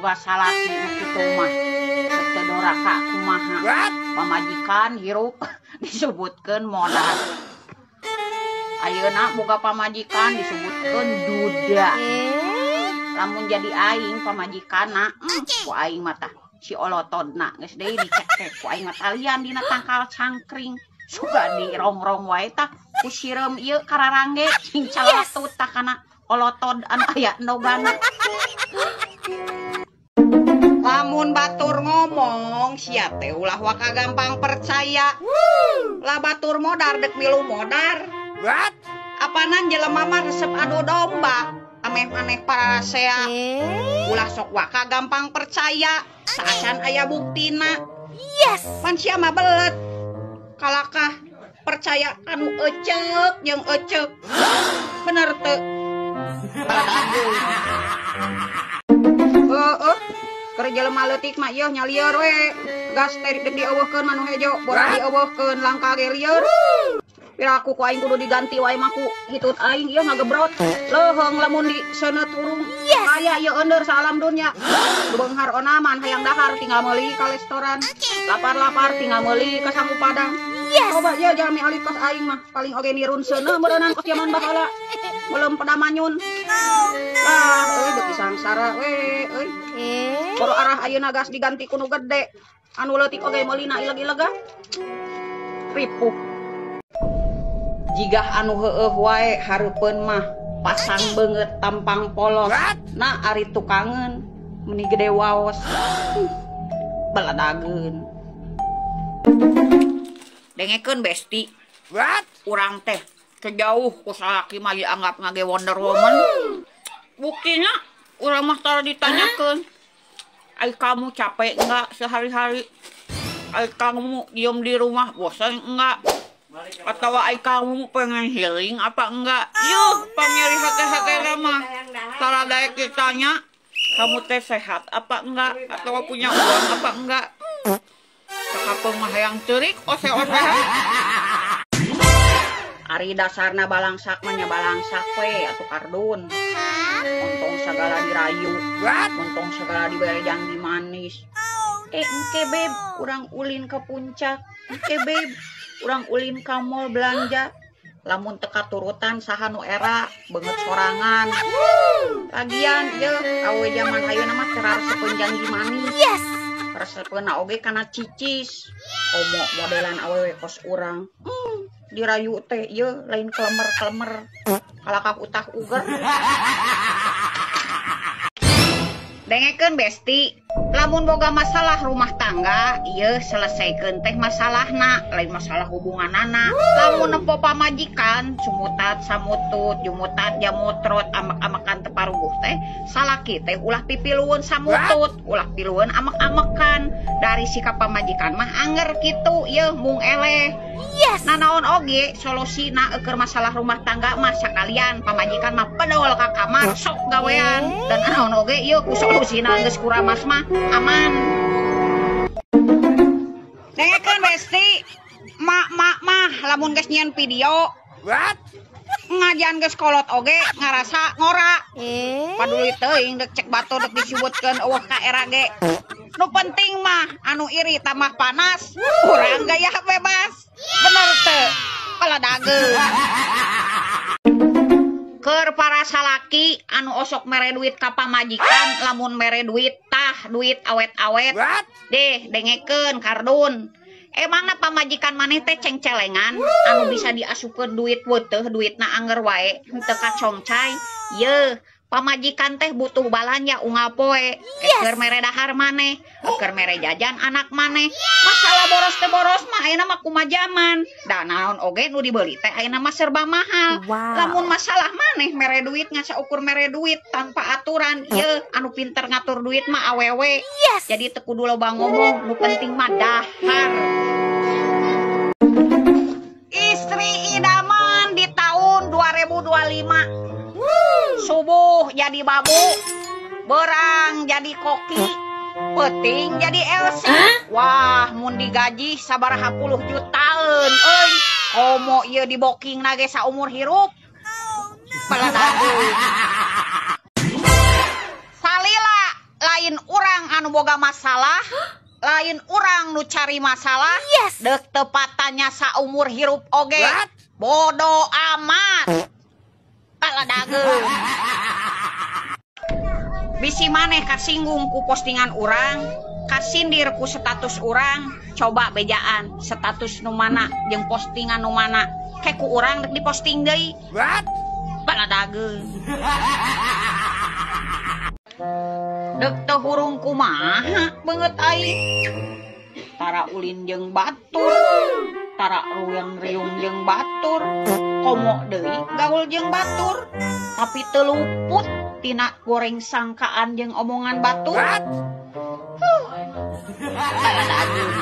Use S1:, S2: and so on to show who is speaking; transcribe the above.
S1: Boga salaki nu kitu mah teu doraka kumaha. Pamajikan hirup disebutkeun modar. Ayeuna boga pamajikan disebutkeun duda. Lamun jadi aing pamajikanna, ku aing mah tah si olotodna geus deui dicekek ku aing mah talian dina tangkal cangkring. Suga dirongrong wae tah ku sireum ieu kararangge cing calatut tah kana olotod anu aya endogana. Lamun batur ngomong sia teh ulah waka gampang percaya. Lah batur modar dek milu modar.
S2: What?
S1: Apanan jelema mah resep adu domba, ameh maneh parasea. Ulah sok waka gampang percaya, saacan aya buktina.
S3: Yes.
S1: Pan sia mah belet. Kalakah percaya kanu ecek jeung ecek. Bener teu? Heeh. Keur jelema leutik mah ieu nya lieur we. Gas teh deuk dieuweuhkeun mah nu hejo, bola dieuweuhkeun langka ge lieur. Piraku ku aing kudu diganti wae mah ku hitut aing ieu ngagebrot. Leuheung lamun di seuneut urung. Aya ieu eundeur saalam dunya. Beunghar onaman hayang dahar tinggal meuli ka restoran. Lapar-lapar tinggal meuli ka sangu padang. Coba ieu jalmi alit kos aing mah paling oge nirun seuneu meureunan kos jaman baheula. Belum pedamanyun. Lah euy beuki sangsara we euy. Boro arah ayeuna gas diganti ku nu gede. Anu leutik oge meulina ileg-ileg ah. Ripuh. Jigah anu heueuh wae hareupeun mah pasang beungeut tampang polos. Na ari tukangeun meuni gede waos. Baladageun. Dengekeun besti.
S2: What?
S1: Urang teh kejauh ku salaki mah dianggap ngage Wonder Woman. Buktina urang mah tara ditanyakeun. Ai kamu capek enggak sehari-hari? Ai kamu diem di rumah bosan enggak? Atau ai kamu pengen healing apa enggak? Yuh, panyeri hati-hati mah. Tara daek ditanya, kamu teh sehat apa enggak? Atau punya uang apa enggak? Sakapeung mah hayang ceurik ose-ose. Ari dasarna balangsak mah nya balangsak we atuh kardun. Untung segala dirayu, untung segala dibere janji manis. Engke beb, urang ulin ke puncak. Engke beb, urang ulin ka mall belanja. Lamun teu katurutan saha nu era beungeut sorangan. Lagian ieu awe jaman ayeuna mah teu raresepeun janji manis.
S3: Yes.
S1: Resepeunna oge kana cicis. Komo modelan awewe kos urang. Dirayu teh ieu lain klemer-klemer. Kalakah utah uger. Dengekeun besti, lamun boga masalah rumah tangga, ieu selesaikeun teh masalahna, lain masalah hubunganana. Lamun nempo pamajikan, sumutat samutut, jumutat jamutrot, amek-amekan teu paruguh teh, salaki teh ulah pipilueun samutut, ulah pilueun amek-amekan. Dari sikap pamajikan mah anger kitu ieu mung eleh.
S3: Yes.
S1: Nanaon oge solusina eueur masalah rumah tangga mah sakalian pamajikan mah pedol ka kamar sok gawean. Dan naon oge ieu ku solusina geus kuramas mah aman. Dengekeun besti, mak-mak mah lamun geus nyieun video,
S2: What?
S1: Ngajian geus kolot oge ngarasa ngora. Paduli teuing dek cek batur dek disebutkeun eueuh ka era ge. Nu penting mah anu iri tambah panas, urang gaya bebas. Bener teu? Paladageun. Keur para salaki anu osok mere duit ka pamajikan, lamun mere duit tah duit awet-awet. Deh dengekeun kardun. Emangna pamajikan maneh teh cengcelengan anu bisa diasupkeun duit weuteuh duitna anger wae henteu kacongcai. Yeuh, pamajikan teh butuh balanja unggal poe. Keur mere dahar maneh, keur mere jajan anak maneh. Masalah boros teh boros mah ayeuna mah kumaha jaman. Da naon oge nu dibeli teh ayeuna mah serba mahal. Lamun masalah maneh mere duit ngan saukur mere duit tanpa aturan, yeuh anu pinter ngatur duit mah awewe. Jadi teu kudu loba ngomong, nu penting mah dahar. Istri idaman di tahun 2025. Subuh jadi babu, berang jadi koki, peuting jadi LC. Wah, mun digaji sabaraha puluh jutaan euy. Komo ieu diboking na ge saumur hirup. Baladageun. Salila lain Lain urang anu boga masalah, lain urang nu cari masalah.
S2: Yes.
S1: Dek tepatanya saumur hirup oge.
S3: What?
S1: Bodoh amat. Baladageun. Bisi maneh kasinggung ku postingan urang, kasindir ku status urang, coba bejaan status nu mana jeung postingan nu mana. Ke ku urang dek diposting deui.
S3: What?
S1: Baladageun. Dek teu hurung kumaha beungeut aing. Tara ulin jeung batur, tara riung-riung jeung batur, komo deui gaul jeung batur, tapi teu luput tina goreng sangkaan jeung omongan batur.
S3: What?
S1: Baladageun.